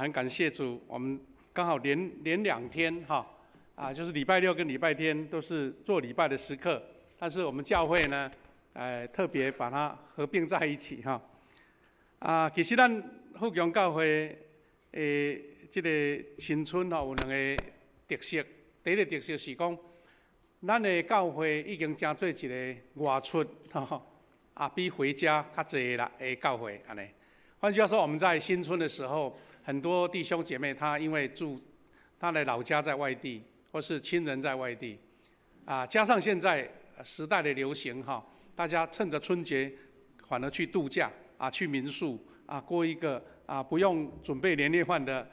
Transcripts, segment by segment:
很感謝主，我們剛好連連2天哈，啊，就是禮拜六跟禮拜天都是做禮拜的時刻，但是我們教會呢，特別把它合併在一起哈。啊，其實咱富強教會的這個新春吼有兩個特色，第一個特色是講，咱的教會已經成做一個外出吼，啊，比回家較濟啦的教會按呢。換句話說，我們在新春的時候，很多弟兄姐妹他因為住他的老家在外地，或是親人在外地，啊，加上現在時代的流行哈，大家趁着春節反而去度假啊，去民宿啊，過一個啊不用準備年夜飯的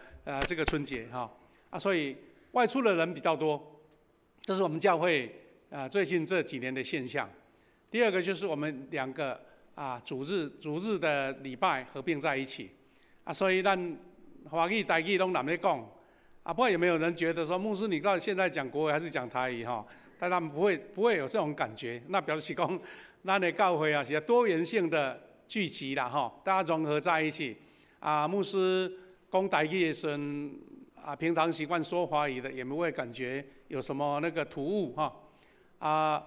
這個春節哈，啊，所以外出的人比較多，這是我們教會啊最近這幾年的現象。第二個就是我們兩個啊主日的禮拜合併在一起，啊，所以咱華語、台語攏攬咧講，啊，不過有沒有人覺得說牧師你到底現在講國語還是講台語哈？但他們不會有這種感覺，那表示講咱的教會啊是多元性的聚集啦哈，大家融合在一起。啊，牧師講台語的時陣，啊，平常習慣說華語的也不會感覺有什麼那個突兀哈。啊，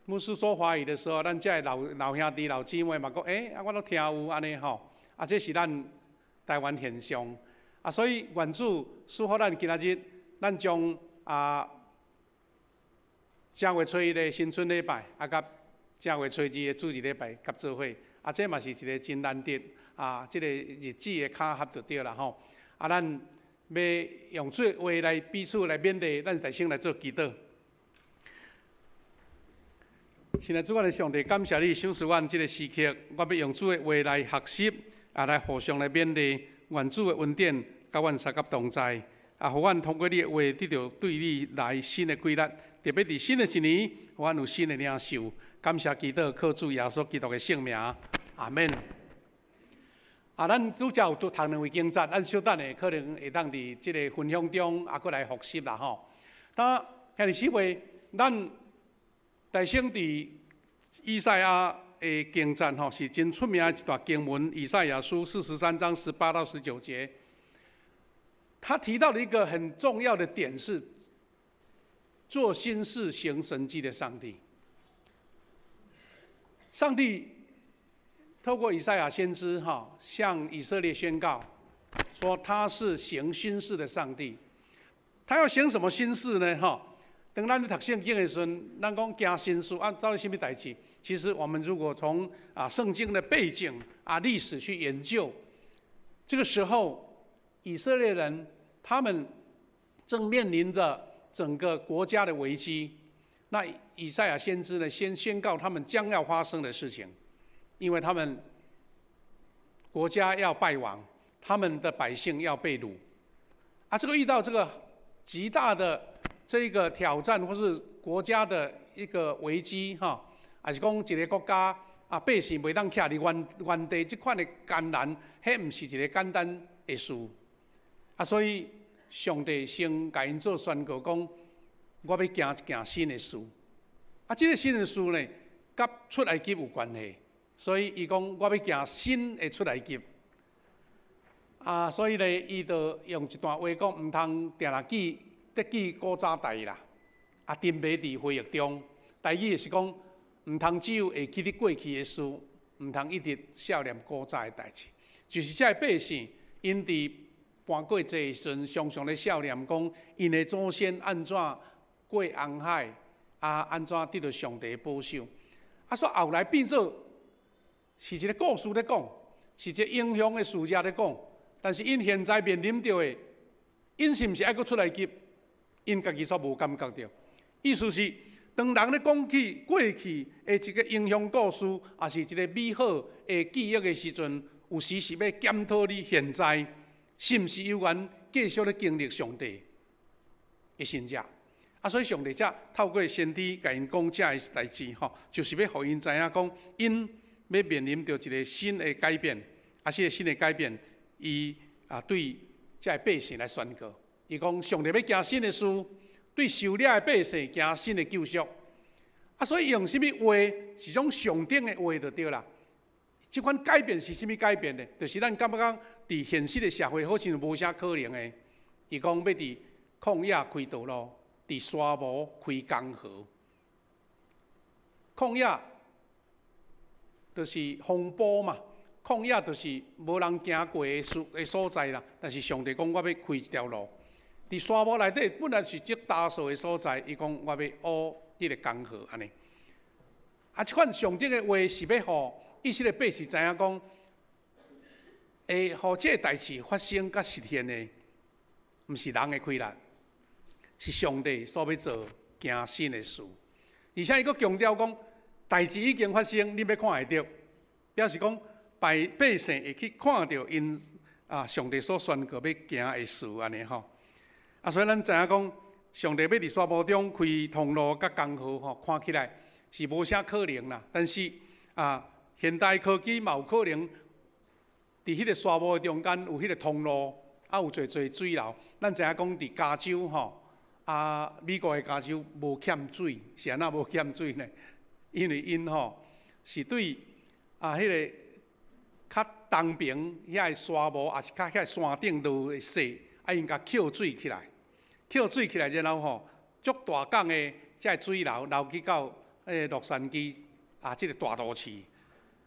牧師說華語的時候，咱這老老兄弟、老姊妹嘛講，欸，啊，我攏聽有按呢吼。啊，這是咱台灣現象。啊，所以願主賜福咱今仔日，咱將啊正月初一的新春禮拜，啊，佮正月初二的主日禮拜合做伙，啊，這嘛是一個真難得啊，這個日子的巧合就對啦吼。啊，咱欲用主的話來彼此來勉勵，咱就先來做祈禱。親愛主，我的上帝，感謝你賞賜阮這個時刻，我欲用主的話來學習，啊，來互相來勉勵。願主的恩典佮阮相佮同在，啊，予阮通過你的話得著對你來新的規律，特別佇新的一年，予阮有新的領受。感謝祈禱，靠主耶穌基督的聖名，阿門。啊，咱拄才有讀讀兩位經節，咱稍等下可能會當佇這個分享中啊，閣來複習啦吼。當兄弟姊妹，咱大先佇以賽亞的經節吼，是真出名的一段經文，以賽亞書43章18到19節。他提到了一個很重要的點是，做新事行神蹟的上帝。上帝透過以賽亞先知哈，向以色列宣告，說他是行新事的上帝。他要行什麼新事呢？哈，當咱咧讀聖經的時陣，咱講行新事啊，到底啥物代誌？其實我們如果從啊聖經的背景啊歷史去研究，這個時候以色列人他們正面臨着整個國家的危機。那以賽亞先知呢，先宣告他們將要發生的事情，因為他們國家要敗亡，他們的百姓要被擄。啊，這個遇到這個極大的這個挑戰，或是國家的一個危機，哈。還是講一個國家啊，百姓袂當徛佇原原地，這款的艱難，彼毋是一個簡單的事。啊，所以上帝先共𪜶做宣告，講我欲行一件新的事。啊，這個新的事呢，佮出埃及有關係，所以伊講我欲行新的出埃及。啊，所以呢，伊就用一段話講，毋通定定記得記古早代啦，啊，沉迷佇回憶中。台語是講，毋通只有會記得過去的事，毋通一直想念古早的代誌。就是這个百姓，𪜶佇搬過節的時陣，常常咧想念講，𪜶的祖先按怎過紅海，啊，按怎得著上帝的保守。啊，所以後來變做是一個故事咧講，是一個英雄的事跡咧講。但是𪜶現在面臨著的，𪜶是毋是愛閣出埃及？𪜶家己煞無感覺著。意思是，當人咧講起過去的一個英雄故事，抑是一個美好的記憶的時陣，有時是欲檢討你現在是毋是猶原繼續咧經歷上帝的神蹟。啊，所以上帝才透過先知共𪜶講這个代誌吼，就是欲予𪜶知影講，𪜶欲面臨著一個新的改變，啊，這個新的改變，伊啊對這个百姓來宣告，伊講上帝欲行新的事，對受掠的百姓行新的救贖。啊，所以用啥物話是種上頂的話就對啦。這款改變是啥物改變呢？就是咱感覺講，佇現實的社會好像無啥可能的。伊講欲佇曠野開道路，佇沙漠開江河。曠野就是風暴嘛，曠野就是無人行過的所在啦。但是上帝講，我欲開一條路，佇沙漠內底本來是足焦燥的所在，伊講我欲挖這個江河按呢。啊，這款上帝的話是欲予以色列百姓知影講，會予這個代誌發生佮實現的，毋是人的氣力，是上帝所欲做行新的事。而且伊閣強調講，代誌已經發生，你欲看會著，表示講百姓會去看著𪜶啊上帝所宣告欲行的事按呢吼。啊，所以咱知影講，上帝欲佇沙漠中開通路佮江河吼，看起來是無啥可能啦。但是啊，現代科技嘛有可能佇彼個沙漠的中間有彼個通路，啊有濟濟水流。咱知影講佇加州吼，啊美國的加州無欠水，是按怎無欠水呢？因為𪜶吼是對啊彼個較東邊遐個沙漠，抑是較遐山頂落的雪，啊𪜶共抾水起來，抾水起來然後吼，足大港的這个水流流去到彼個洛杉磯啊，這個大都市。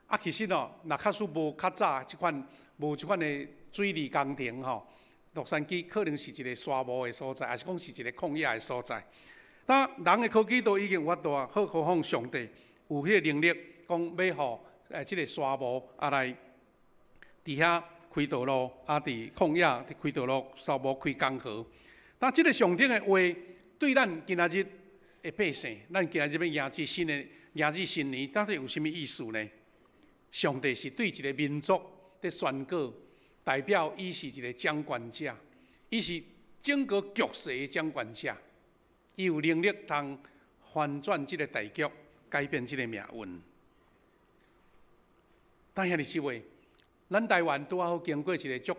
啊，其實哦，若假使無較早這款無這款的水利工程吼，洛杉磯可能是一個沙漠的所在，抑是講是一個曠野的所在。那人的科技都已經有法度啊，何況上帝有彼個能力，講欲予這個沙漠啊來佇遐開道路，啊佇曠野佇開道路，沙漠開江河。那這個上帝的話對咱今仔日的百姓，咱今仔日欲迎接新的迎接新年，到底有啥物意思呢？上帝是對一個民族佇宣告，代表伊是一個掌權者，伊是整個局勢的掌權者，伊有能力通翻轉這個大局，改變這個命運。但兄弟姊妹，咱台灣拄好經過一個足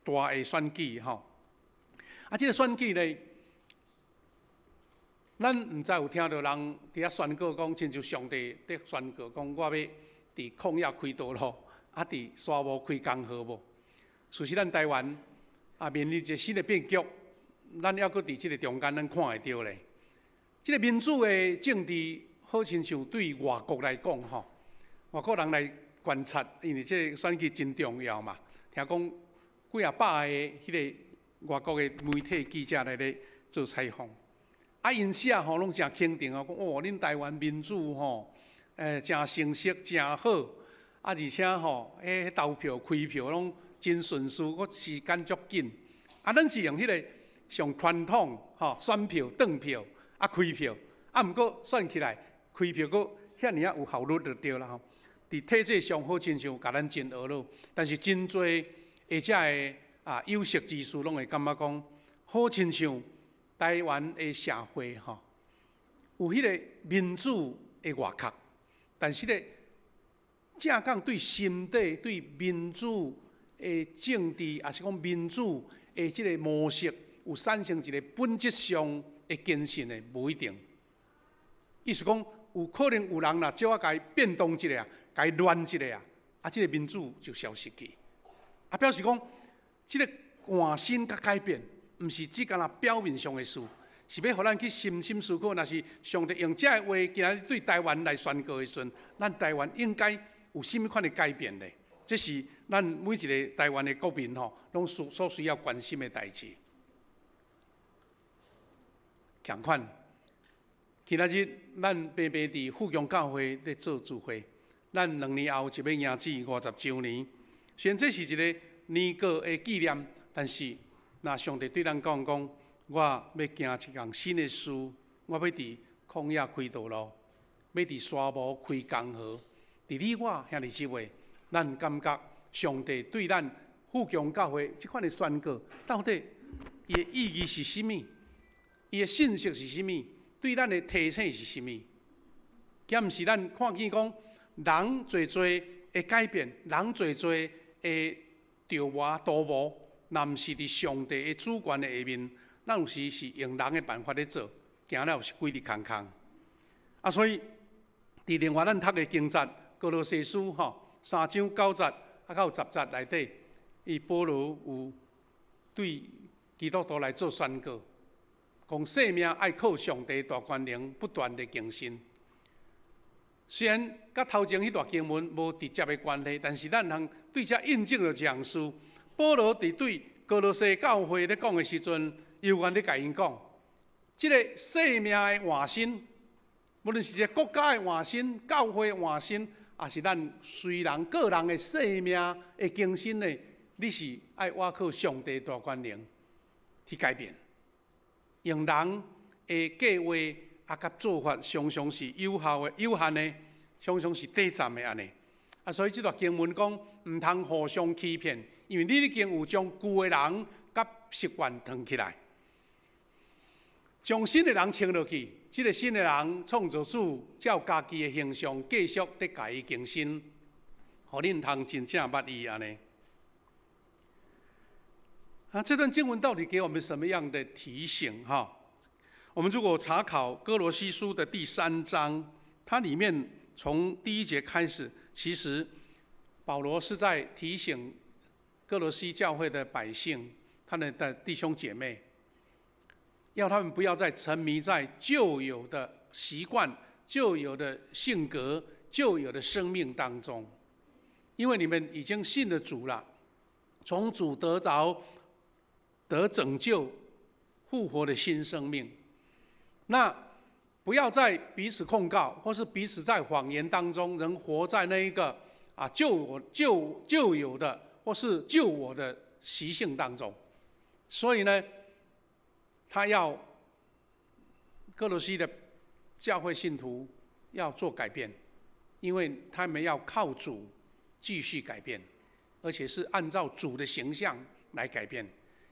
大的選舉吼，啊，這個選舉呢，咱毋知有聽著人佇遐宣告講，親像上帝佇宣告講，我欲佇曠野開道路，啊，佇沙漠開江河無？事實咱台灣啊，面臨一個新的變局，咱猶閣佇這個中間，咱看會著咧。這個民主的政治，好親像對外國來講吼，外國人來觀察，因為這個選舉真重要嘛。聽講幾仔百个彼個外國的媒體記者來咧做採訪，啊，𪜶寫吼攏誠肯定哦，講哦，恁台灣民主吼，誠成熟，誠好，啊，而且吼，彼投票開票攏真順遂，閣時間足緊。啊，咱是用彼個上傳統吼選票、轉票、啊開票，啊，毋過算起來開票閣遐爾仔有效率就對啦吼。佇體制上好親像共咱真呵咾，但是真濟的遮个啊有識之士攏會感覺講，好親像台灣的社會吼，有彼個民主的外殼，但是咧，正講對心底對民主的政治，抑是講民主的這个模式，有產生一個本質上的堅信的，無一定。意思講，有可能有人若少仔共伊變動一下，共伊亂一下，啊，這个民主就消失去。啊，表示講，這个換新佮改變，毋是只干焦表面上的事，是欲予咱去深深思考。若是上帝用這个話，今仔日對台灣來宣告的時陣，咱台灣應該有啥物款的改變呢？這是咱每一个台灣的國民吼，攏所需要關心的代誌。仝款，今仔日咱平平佇富強教會咧做聚會，咱2年後就欲迎接50週年。雖然這是一個年過的紀念，但是若上帝對咱講講，我欲行一項新的事，我欲佇曠野開道路，欲佇沙漠開江河。佇你我兄弟姊妹，咱感覺上帝對咱富強教會這款的宣告，到底伊的意義是啥物？伊的信息是啥物？對咱的提醒是啥物？敢毋是咱看見講人濟濟的改變，人濟濟的著魔圖謀，若毋是佇上帝的主權的下面，咱有時是用人的辦法咧做，行了是規日空空。啊，所以佇另外咱讀的經節，歌羅西書吼三章九節啊到十節內底，伊保羅有對基督徒來做宣告，講生命愛靠上帝大權能不斷的更新。雖然佮頭前彼段經文無直接的關係，但是咱通對這印證著一項事。保羅佇對歌羅西教會咧講的時陣，猶原咧共𪜶講，這个生命的換新，無論是這個國家的換新、教會的換新，抑是咱隨人個人的生命的更新呢，你是愛倚靠上帝大權能去改變，用人的計劃啊，佮做法常常是有效的、有限的，常常是短暫的按呢。啊，所以這段經文講，毋通互相欺騙，因為你已經有將舊的人佮習慣藏起來，將新的人穿落去。這个新的人創造主照家己的形象繼續咧共伊更新，予恁通真正捌伊按呢。啊，這段經文到底給我們什麼樣的提醒？哈，我們如果查考歌羅西書的第三章，它裡面從第一節開始，其實保羅是在提醒歌羅西教會的百姓，他們的弟兄姐妹，要他們不要再沉迷在舊有的習慣、舊有的性格、舊有的生命當中，因為你們已經信了主了，從主得著得拯救、復活的新生命。那不要再彼此控告，或是彼此在謊言當中，仍活在那一個啊舊我舊舊有的或是舊我的習性當中。所以呢，他要歌羅西的教會信徒要做改變，因為他們要靠主繼續改變，而且是按照主的形象來改變，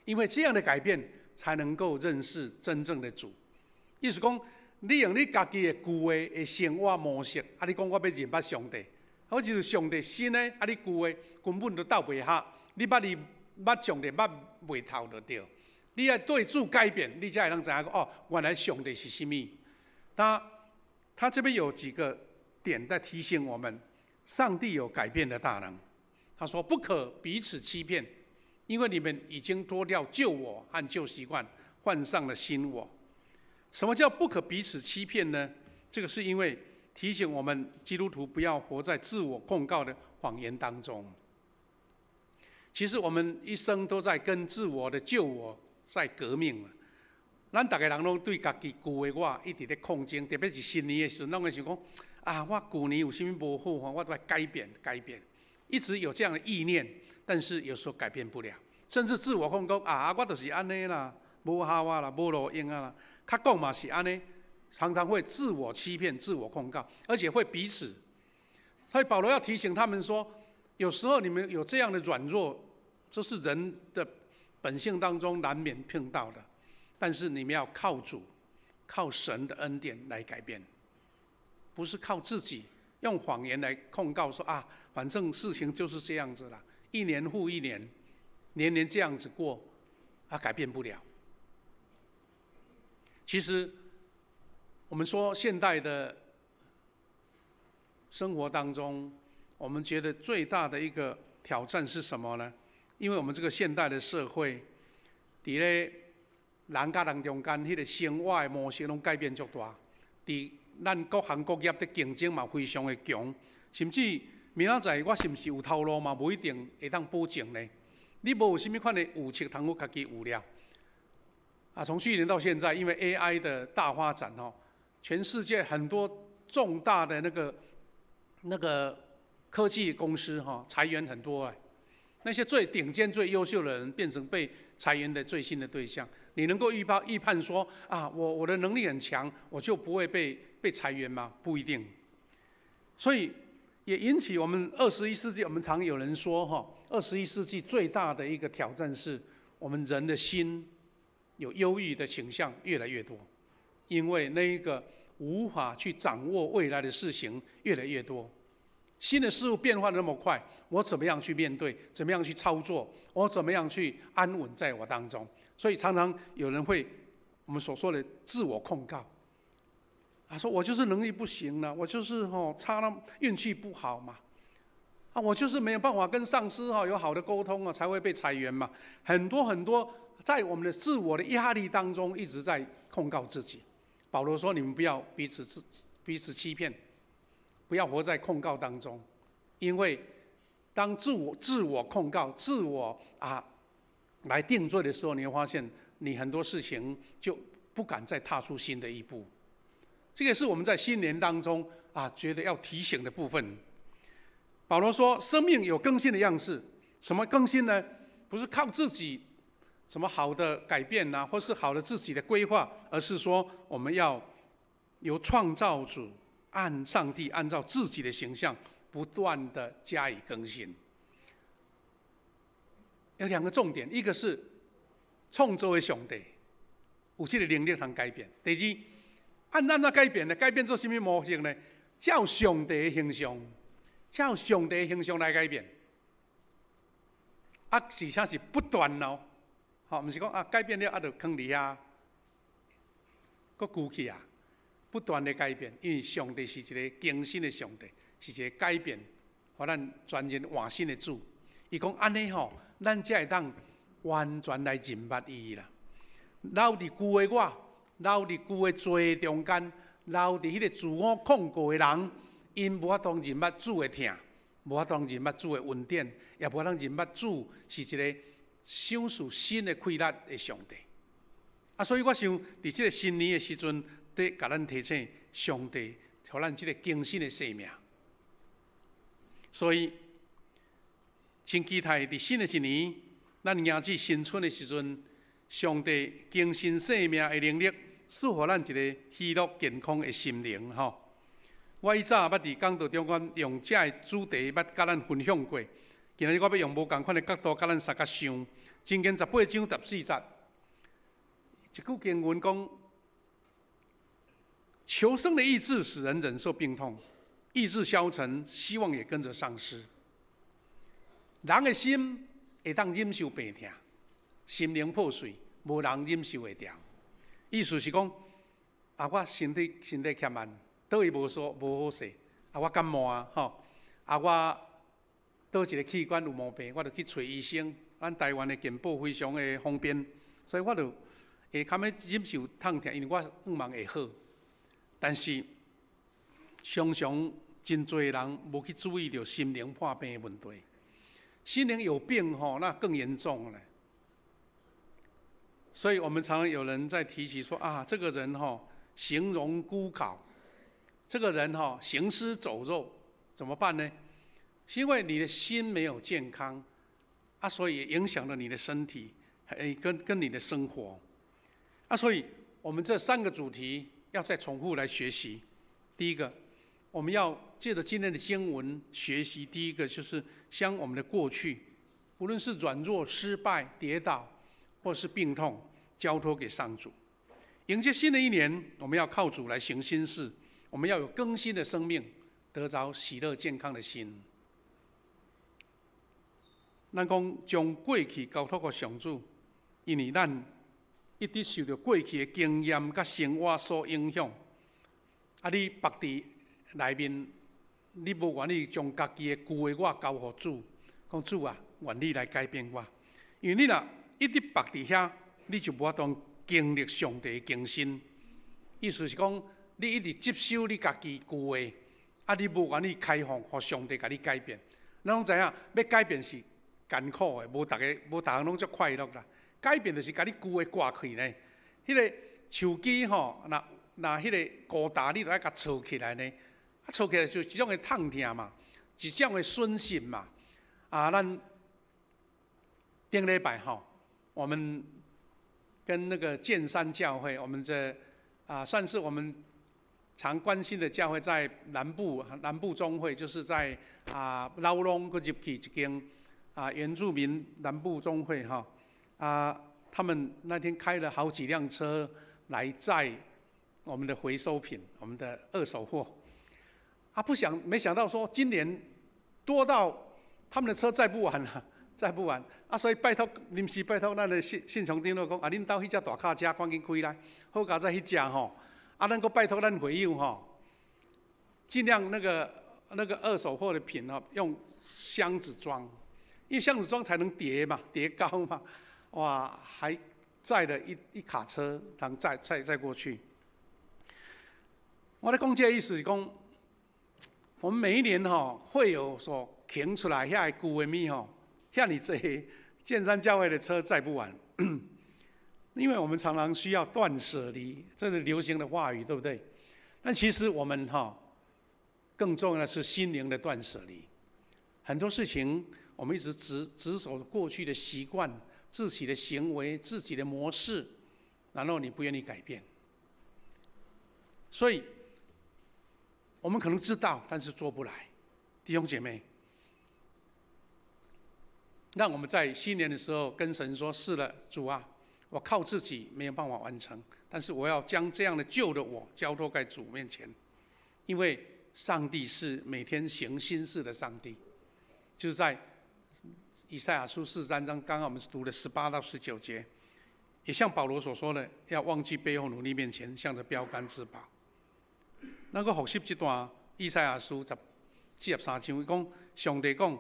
因為這樣的改變才能夠認識真正的主。意思講，你用你家己的舊的生活模式，啊，你講我欲認捌上帝，好似上帝新的，啊，你舊的根本都鬥袂合，你捌伊捌上帝捌袂透就對。你愛對主改變，你才會通知影講哦，原來上帝是啥物。他這邊有幾個點在提醒我們，上帝有改變的大能。他說：不可彼此欺騙，因為你們已經脫掉舊我和舊習慣，換上了新我。什麼叫不可彼此欺騙呢？這個是因為提醒我們基督徒不要活在自我控告的謊言當中。其實我們一生都在跟自我的舊我在革命。咱逐个人攏對家己舊的我一直咧抗爭，特別是新年的時陣，攏會想講啊，我舊年有啥物無好，我都來改變改變，一直有這樣的意念，但是有時候改變不了，甚至自我控告啊，我就是按呢啦，無效啊啦，無路用啊啦，較講嘛是按呢，常常會自我欺騙、自我控告，而且會彼此。所以保羅要提醒他們說，有時候你們有這樣的軟弱，這是人的本性當中難免碰到的。但是你們要靠主，靠神的恩典來改變，不是靠自己用謊言來控告說啊，反正事情就是這樣子了，一年復一年，年年這樣子過，啊，改變不了。其實，我們說現代的生活當中，我們覺得最大的一個挑戰是什麼呢？因為我們這個現代的社會，佇咧人佮人中間彼个生活的模式攏改變足大，佇咱各行各業的競爭嘛非常的強，甚至明仔載我是毋是有頭路嘛，無一定會當保證呢。你無有啥物款的預測通好家己預料。啊，從去年到現在，因為 AI 的大發展哦，全世界很多重大的那個科技公司哈裁員很多哎，那些最頂尖、最優秀的人變成被裁員的最新的對象。你能夠預判說啊，我的能力很強，我就不會被裁員嗎？不一定。所以也引起我們二十一世紀，我們常有人說哈，二十一世紀最大的一個挑戰是我們人的心有憂鬱的傾向越來越多，因為那一個無法去掌握未來的事情越來越多，新的事物變化的那麼快，我怎麼樣去面對？怎麼樣去操作？我怎麼樣去安穩在我當中？所以常常有人會我們所說的自我控告，啊，說我就是能力不行了，我就是吼差那運氣不好嘛。啊，我就是沒有辦法跟上司哈有好的溝通啊，才會被裁員嘛。很多很多，在我們的自我的壓力當中，一直在控告自己。保羅說：“你們不要彼此欺騙，不要活在控告當中，因為當自我控告、自我來定罪的時候，你會發現你很多事情就不敢再踏出新的一步。這個是我們在新年當中覺得要提醒的部分。”保羅說：“生命有更新的樣式，什麼更新呢？不是靠自己什麼好的改變吶，或是好的自己的規劃，而是說我們要由創造主按上帝按照自己的形象不斷的加以更新。有兩個重點，一個是創造的上帝有這個能力通改變；第二，按怎改變呢？改變做什麼模型呢？照上帝的形象。”照上帝的形象來改變，而且是不斷哦，吼，毋是講改變了就囥佇遐，閣舊去啊，不斷的改變，因為上帝是一個更新的上帝，是一個改變，予咱全人換新的主。伊講按呢吼，咱才會當完全來認捌伊啦。留佇舊的我，留佇舊的罪中間，留佇彼個自我控告的人，𪜶無法度認捌主的疼，無法度認捌主的恩典，也無法度認捌主是一個賞賜新的氣力的上帝。所以我想，佇這個新年的時陣，佇共咱提醒，上帝予咱這個更新的生命。所以，真期待佇新的一年，咱迎接新春的時陣，上帝更新生命的能力，賜予咱一個喜樂健康的心靈吼。我以早捌佇講道中間用這个主題捌佮咱分享過，今仔日我欲用無仝款的角度佮咱相佮想。箴言18章14節，一句經文講：求生的意志使人忍受病痛，意志消沉，希望也跟着喪失。人的心會當忍受病痛，心靈破碎，無人忍受會牢。意思是講，我身體欠慢。佗位無說無好勢，我感冒啊，吼，我佗一个器官有毛病，我就去揣醫生。咱台灣的健保非常的方便，所以我就會較欲忍受痛疼，因為我向望會好。但是常常真濟人無去注意著心靈破病的問題，心靈有病吼，那更嚴重了。所以我們常常有人在提起說啊，這個人吼形容枯槁。這個人哈行屍走肉怎麼辦呢？是因為你的心沒有健康啊，所以影響了你的身體，跟你的生活啊，所以我們這三個主題要再重複來學習。第一個，我們要借着今天的經文學習。第一個就是將我們的過去，無論是軟弱、失敗、跌倒，或是病痛，交託給上主。迎接新的一年，我們要靠主來行新事。我們要有更新的生命，得著喜樂健康的心。咱講將過去交託予上主，因為咱一直受著過去的經驗佮生活所影響。你縛佇內面，你無願意將家己的舊的我交予主，講主啊，願你來改變我。因為你若一直縛佇遐，你就無法度經歷上帝的更新。意思是講，你一直接受你家己舊的，你無願意開放，予上帝共你改變。咱攏知影，欲改變是艱苦的，無逐个無逐項攏足快樂啦。改變就是共你舊的割去呢。彼个手機吼，若若彼个孤焦，你著愛共槽起來呢。槽起來就一種的痛疼嘛，一種的損失嘛。咱頂禮拜吼，我們跟那個建山教會，我們這算是我們常關心的教會，在南部中會，就是在老龍閣入去一間原住民南部中會哈，他們那天開了好幾輛車來載我們的回收品，我們的二手貨，不想沒想到說今年多到他們的車載不完了，載不完啊，所以拜託臨時拜託咱的信信長長老講，恁兜彼隻大卡車趕緊開來，好佳哉彼隻吼。咱閣拜託咱會友吼，盡量那個二手貨的品吼，用箱子裝，因為箱子裝才能疊嘛，疊高嘛。哇，還載了一卡車，當載過去。我咧講這个意思是講，我們每一年吼會有所扛出來遐個舊的物吼，遐爾濟建山教會的車載不完，因為我們常常需要斷捨離，這是流行的話語，對不對？但其實我們哈更重要的是心靈的斷捨離。很多事情我們一直執守過去的習慣、自己的行為、自己的模式，然後你不願意改變，所以我們可能知道，但是做不來。弟兄姐妹，讓我們在新年的時候跟神說：“是的，主啊，我靠自己沒有辦法完成，但是我要將這樣的舊的我交託在主面前，因為上帝是每天行新事的上帝。”就是在以賽亞書43章，剛剛我們讀了18到19節，也像保羅所說的，要忘記背後，努力面前，向着標杆直跑。咱閣複習這段以賽亞書43章，伊講上帝講，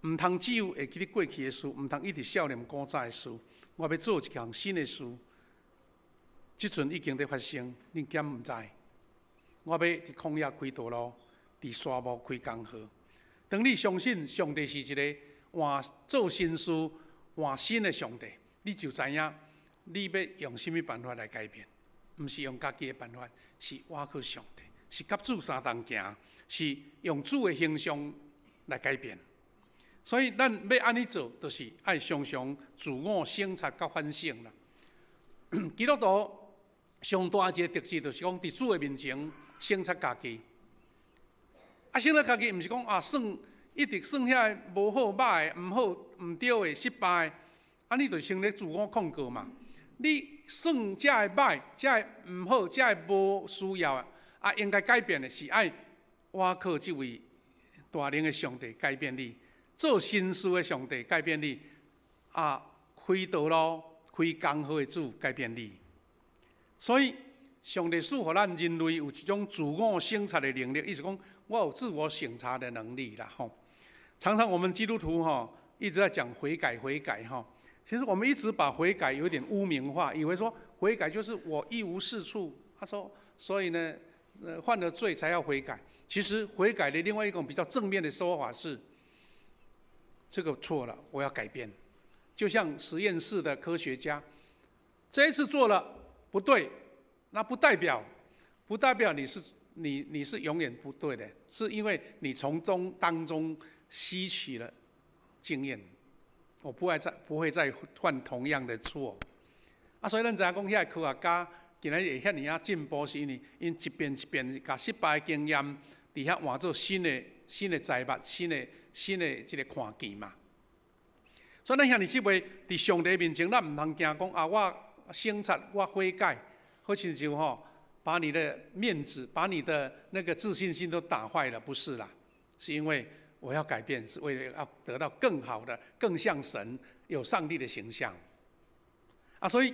毋通只有會記得過去的事，毋通一直數念古早的事。我欲做一項新的事，這陣已經佇發生，恁敢毋知？我欲佇曠野開道路，佇沙漠開江河。當你相信上帝是一个換做新事、換新的上帝，你就知影你欲用啥物辦法來改變，毋是用家己的辦法，是倚靠上帝，是佮主相同行，是用主的形象來改變。所以咱欲按呢做，就是愛常常自我省察佮反省啦。基督徒上大一个特質，就是講佇主的面前省察家己。啊，省察家己，毋是講啊，算一直算遐个無好、歹的、毋好、毋對的、失敗的，按呢就成咧自我控告嘛。你算這个歹、這个毋好、這个無需要的，啊，應該改變的是愛倚靠這位大能的上帝改變你，做新事的上帝改變你，啊，開道路、開江河的主改變你。所以，上帝賜予咱人類有一種自我省察的能力，意思講我有自我省察的能力啦。吼，常常我們基督徒吼一直在講悔改、悔改哈。其實我們一直把悔改有點污名化，以為說悔改就是我一無是處。他說，所以呢，犯了罪才要悔改。其實悔改的另外一種比較正面的說法是，這個錯了，我要改變。就像實驗室的科學家，這一次做了不對，那不代表你是永遠不對的，是因為你從中當中吸取了經驗。我不會再犯同樣的錯。啊，所以咱知影講，遐个科學家今仔日會遐爾仔進步，是因為𪜶一遍一遍共失敗經驗，佇遐換做新的財物、新的這个看見嘛。所以咱兄弟姊妹佇上帝面前，咱毋通驚講啊，我省察，我悔改，好親像吼，把你的面子、把你的那個自信心都打壞了，不是啦，是因為我要改變，是為了要得到更好的、更像神、有上帝的形象。啊，所以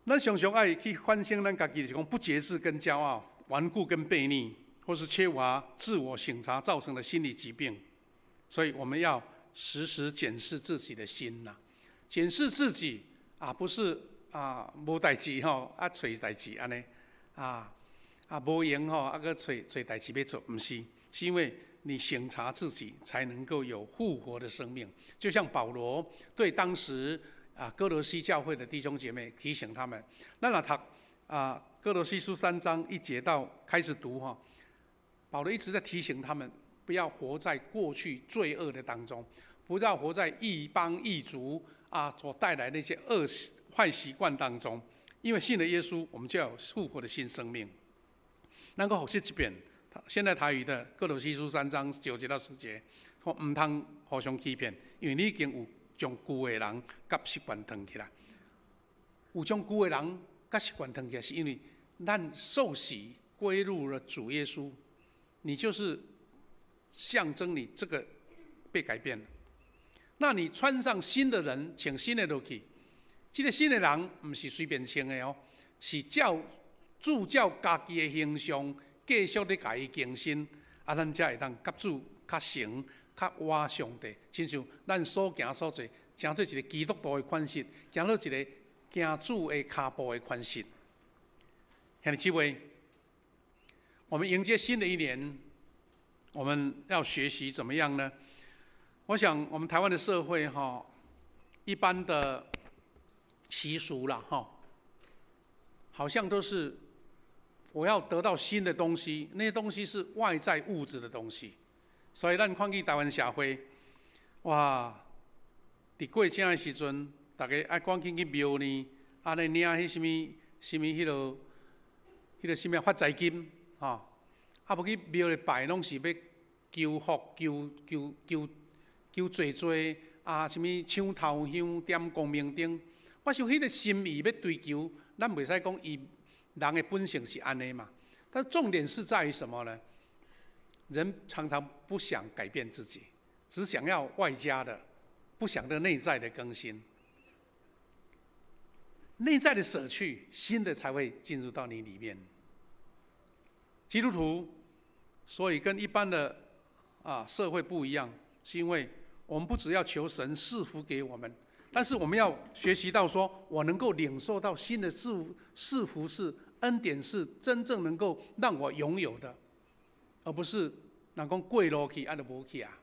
咱常常愛去反省咱家己，就是講不節制跟驕傲、頑固跟悖逆，或是缺乏自我省察造成的心理疾病。所以我們要時時檢視自己的心吶，檢視自己啊，不是啊無代誌吼，啊揣代誌按呢，啊無閒吼，啊閣揣揣代誌欲做，毋是，是因為你省察自己，才能夠有復活的生命。就像保羅對當時啊歌羅西教會的弟兄姐妹提醒他們，咱若讀啊歌羅西書3章1節到開始讀哈，保羅一直在提醒他們，不要活在過去罪惡的當中，不要活在異邦異族啊所帶來那些惡壞習慣當中，因為信了耶穌，我們就要有復活的新生命。咱閣複習一遍，現代台語的歌羅西書3章9節到10節，說毋通互相欺騙，因為你已經有將舊的人佮習慣褪起來，有將舊的人佮習慣褪起來，是因為咱受洗歸入了主耶穌，你就是象徵你這個被改變了。那你穿上新的人，穿新的落去，這個新的人毋是隨便穿的哦，是照主照家己的形象繼續咧共伊更新，啊，咱才會當佮主較誠、較活上帝，親像咱所行所做，成做一個基督徒的款式，成做一個行主的跤步的款式。兄弟姊妹，我們迎接新的一年，我們要學習怎麼樣呢？我想，我們台灣的社會哈，一般的習俗啦哈，好像都是我要得到新的東西，那些東西是外在物質的東西。所以咱看見台灣社會，哇！佇過正的時陣，逐家愛趕緊去廟呢，按呢領彼啥物啥物彼個啥物發財金，吼，啊無去廟裡拜，攏是欲求福、求求求求濟濟啊，啥物搶頭香、點光明燈。我想彼個心意欲追求，咱袂使講伊人的本性是按呢嘛。但重點是在於什麼呢？人常常不想改變自己，只想要外加的，不想得內在的更新。內在的捨去，新的才會進入到你裡面。基督徒，所以跟一般的社會不一樣，是因為我們不只要求神賜福給我們，但是我們要學習到說，我能夠領受到新的賜福是恩典，是真正能夠讓我擁有的，而不是人講過路去，啊就無去啊。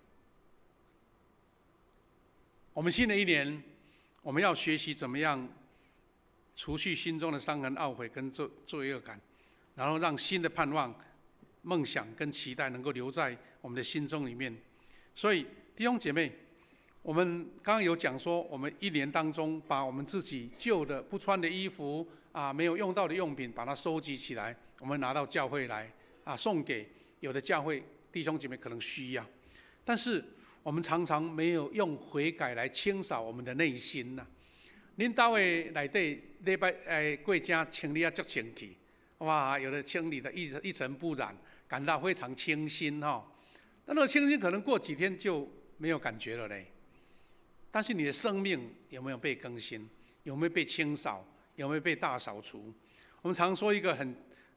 我們新的一年，我們要學習怎麼樣除去心中的傷痕、懊悔跟罪惡感，然後讓新的盼望、夢想跟期待能夠留在我們的心中裡面。所以弟兄姐妹，我們剛剛有講說，我們一年當中把我們自己舊的不穿的衣服啊，沒有用到的用品，把它收集起來，我們拿到教會來啊，送給有的教會弟兄姐妹可能需要。但是我們常常沒有用悔改來清掃我們的內心吶。恁兜的內底禮拜過正清理啊足清氣，哇，有的清理的一塵不染，感到非常清新哈。那那個清新可能過幾天就沒有感覺了嘞。但是你的生命有沒有被更新？有沒有被清掃？有沒有被大掃除？我們常說一個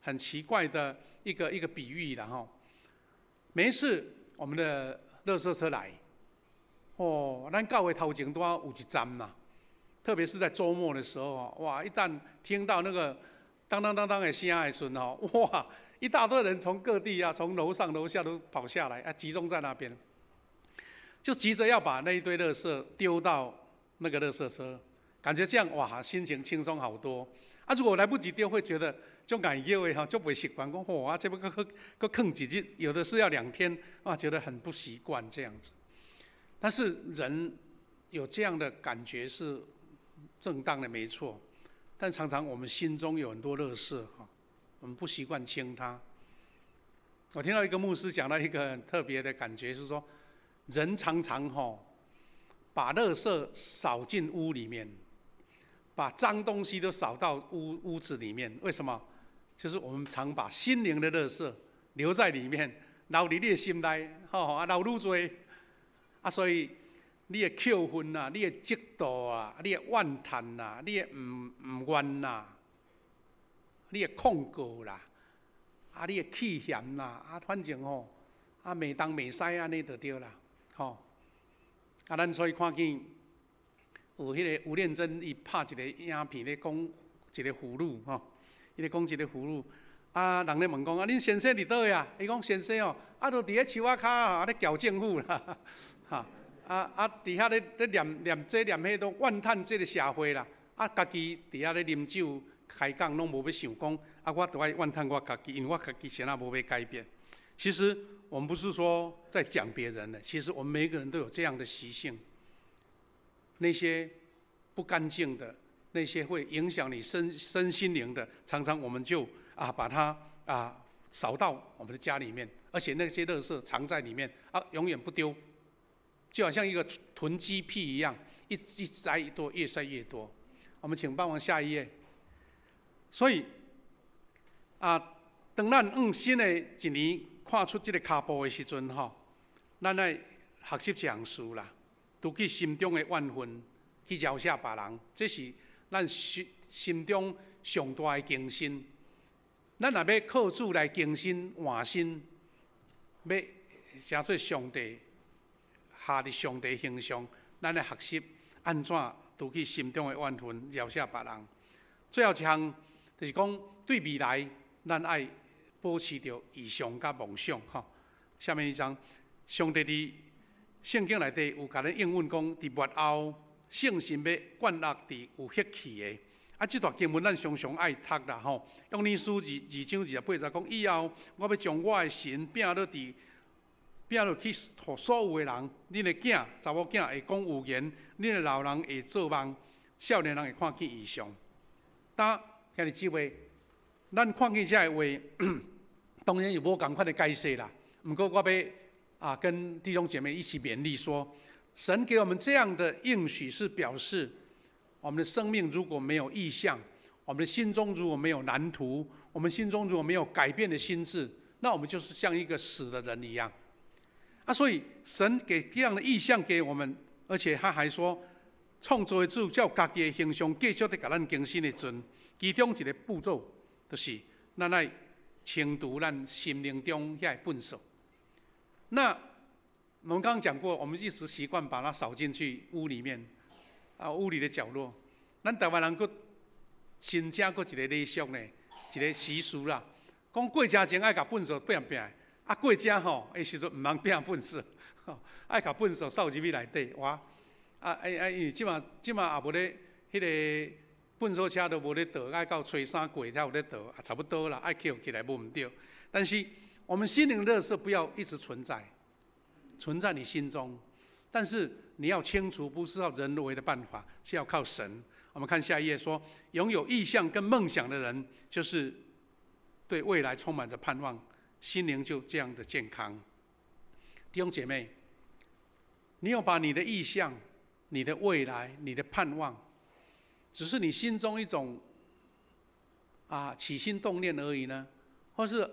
很奇怪的一個比喻了哈。每一次我們的垃圾車來，哦，咱教會頭前拄仔有一站嘛，特別是在週末的時候，哇！一旦聽到那個當當當當的聲的時陣吼，哇！一大堆人從各地啊，從樓上樓下都跑下來啊，集中在那邊，就急着要把那一堆垃圾丟到那個垃圾車，感覺這樣哇，心情輕鬆好多。啊，如果來不及丟，會覺得就感覺的哈，就袂習慣，講哇，這欲閣閣閣囥幾日，有的是要2天啊，覺得很不習慣這樣子。但是人有這樣的感覺是正當的，沒錯。但常常我們心中有很多垃圾哈，我們不習慣清它。我聽到一個牧師講到一個很特別的感覺，是說人常常哈把垃圾掃進屋裡面，把髒東西都掃到屋子裡面。為什麼？就是我們常把心靈的垃圾留在裡面，留佇你的心內，吼啊留愈多，啊所以你的扣分啊，你的嫉妒啊，你的怨嘆啊，你的毋願啦，你的控告啦，啊你的氣嫌啦，啊反正吼，啊罵東罵西按呢就對啦，吼。啊咱所以看見有彼個吳念真伊拍一個影片咧講一個婦女吼，伊咧講一個婦女，啊人咧問講啊，恁先生佇佗位啊？伊講先生哦，啊就佇咧樹仔跤啊咧撬政府啦，哈。啊啊！佇遐咧咧念念這念彼，都怨嘆這个社會啦。啊，家己佇遐咧啉酒開講，攏無欲想講。啊，我都愛怨嘆我家己，因為我家己啥仔無欲改變。其實我們不是說在講別人的，其實我們每一個人都有這樣的習性。那些不乾淨的，那些會影響你身心靈的，常常我們就把它掃到我們的家裡面，而且那些垃圾藏在裡面啊，永遠不丟。就好像一個囤積癖一樣，一塞一多，越塞越多。我們請幫忙下一頁。所以啊，當咱往新的一年跨出這个跤步的時陣，吼，咱愛學習這項事啦，除去心中的怨恨，去饒赦別人，這是咱心中上大的更新。咱若欲靠主來更新換新，欲成做上帝下伫上帝形象，咱來學習按怎除去心中的怨恨，饒赦別人。最後一項就是講，對未來，咱愛保持著異象佮夢想。吼，下面一張，上帝佇聖經內底有共咱應允講，佇末後聖神欲灌落佇有血氣的。啊，這段經文咱常常愛讀啦吼。約珥書2章28節講，以後我欲將我的神摒落佇摒落去，予所有的人，恁的囝、查某囝會講預言，恁的老人會做夢，少年人會看見異象。當兄弟姊妹，咱看見這个話，當然有無仝款的解釋啦。毋過我欲跟弟兄姐妹一起勉勵說，神給我們這樣的應許，是表示我們的生命如果沒有異象，我們的心中如果沒有藍圖，我們心中如果沒有改變的心志，那我們就是像一個死的人一樣。啊，所以神給這樣的異象給我們，而且他還說，創造的主照家己的形象繼續佇共咱更新的時陣，其中一個步驟就是咱愛清除咱心靈中遐个糞埽。那我們剛剛講過，我們一直習慣把它掃進去屋裡面，啊，屋裡的角落。咱台灣人閣新增閣一個禮俗呢，一個習俗啦，講過食前愛共糞埽拚拚，啊過食吼，的時陣毋通拚糞埽，愛共糞埽掃入去內底，哇！啊啊啊！因為這馬這馬也無咧，彼個糞埽車都無咧倒，愛到初三過才有咧倒，啊差不多啦，愛抾起來無毋對。但是我們心靈垃圾不要一直存在，存在你心中。但是你要清除，不是靠人為的辦法，是要靠神。我們看下一頁說，擁有異象跟夢想的人，就是對未來充滿着盼望，心靈就這樣的健康。弟兄姐妹，你有把你的異象、你的未來、你的盼望，只是你心中一種起心動念而已呢？或是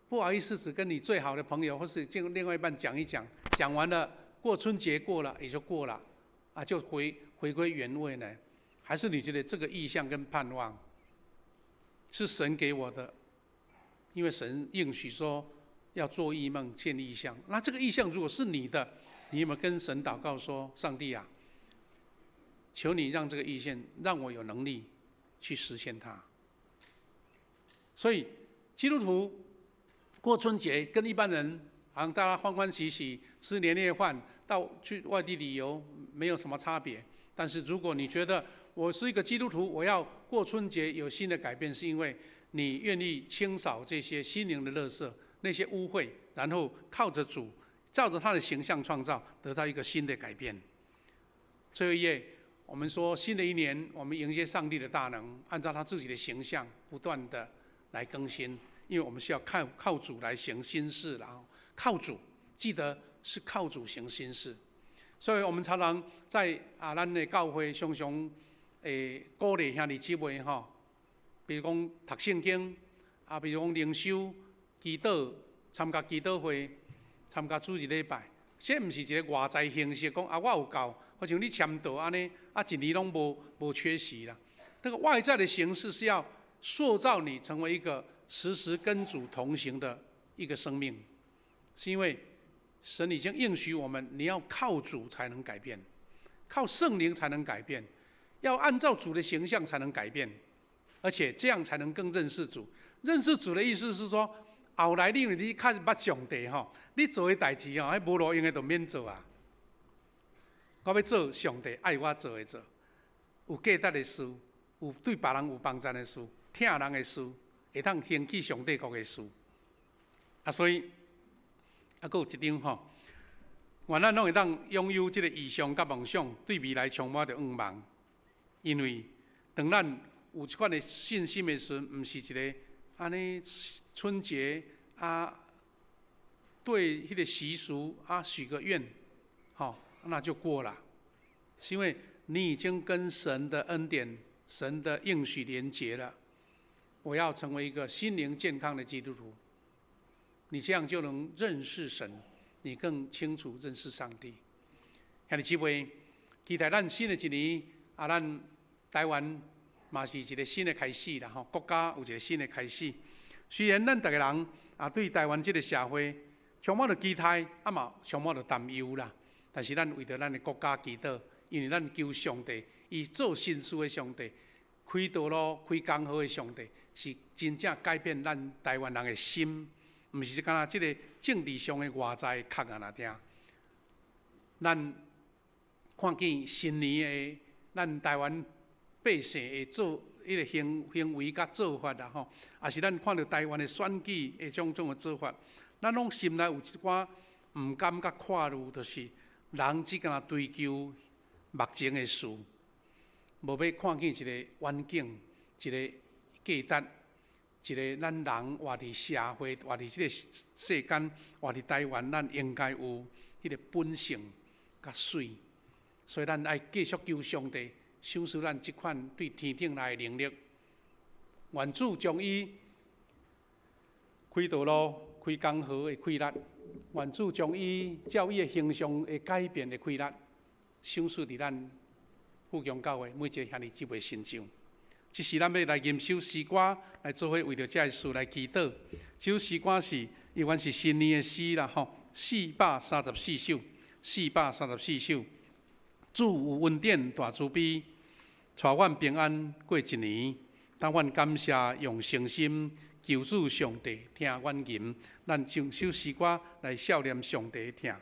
不好意思，只跟你最好的朋友，或是跟另外一半講一講，講完了，過春節過了也就過了，啊，就回歸原位呢？還是你覺得這個異象跟盼望是神給我的？因為神應許說要做異夢、見異象。那這個異象如果是你的，你有沒有跟神禱告說：上帝啊，求你讓這個異象讓我有能力去實現它。所以基督徒過春節跟一般人好像大家歡歡喜喜吃年夜飯，到去外地旅遊沒有什麼差別。但是如果你覺得我是一個基督徒，我要過春節有新的改變，是因為你願意清掃這些心靈的垃圾、那些污穢，然後靠着主，照着他的形象創造，得到一個新的改變。最後一頁，我們說新的一年，我們迎接上帝的大能，按照他自己的形象不斷的來更新，因為我們是要靠主來行新事，然後靠主，記得是靠主行新事。所以我們常常在咱的教會常常會鼓勵兄弟姊妹吼，比如講讀聖經，啊，比如講靈修、祈禱、參加祈禱會、參加主日禮拜，這毋是一個外在形式，講啊我有到，好像你簽到按呢，啊一年攏無缺席啦。那個外在的形式是要塑造你成為一個時時跟主同行的一個生命，是因為神已經應許我們，你要靠主才能改變，靠聖靈才能改變，要按照主的形象才能改變，而且這樣才能更認識主。認識主的意思是說，後來你因為你較捌上帝吼，你做的代誌吼，彼無路用的就免做啊。我欲做上帝愛我做的做，有價值的事，有對別人有幫助的事，疼人的事，會當興起上帝國的事。啊，所以啊，閣有一張吼，願咱攏會當擁有這個異象佮夢想，對未來充滿著向望。因為當咱有這款的信心的時陣，毋是一個按呢春節啊，對彼個習俗啊許個願，吼，那就過了。是因為你已經跟神的恩典、神的應許連結了。我要成為一個心靈健康的基督徒，你這樣就能認識神，你更清楚認識上帝。兄弟姊妹，期待咱新的一年啊，咱台灣嘛是一個新的開始啦，吼，國家有一個新的開始。雖然咱逐个人啊，對台灣這個社會充滿著期待，啊嘛充滿著擔憂啦。但是咱為著咱的國家祈禱，因為咱求上帝，伊做新事的上帝，開道路、開江河的上帝，是真正改變咱台灣人的心，毋是干焦這个政治上的外在殼仔爾爾。咱看見新年的咱台灣百姓會做彼个行為佮做法啦吼，也是咱看著台灣的選舉的種種的做法，咱攏心內有一寡毋甘佮掛慮，就是人只干焦追求目前的事，無欲看見一个遠景，一个價值，一个咱人活佇社會、活佇這个世間、活佇台灣，咱應該有彼个本性佮媠。所以咱愛繼續求上帝賞賜咱這款對天頂來的能力。願主將伊開道路、開江河的氣力，願主將伊照伊的形象的改變的氣力，賞賜佇咱富強教會每一個兄弟姊妹身上。這時咱欲來吟首詩歌，來做伙為著這个事來祈禱。這首詩歌是，猶原是新年的詩啦，吼，434首，四百三十四首。主有恩典大慈悲，帶阮平安過一年。當阮感謝用誠心求主上帝聽阮吟，咱將首詩歌來數念上帝疼。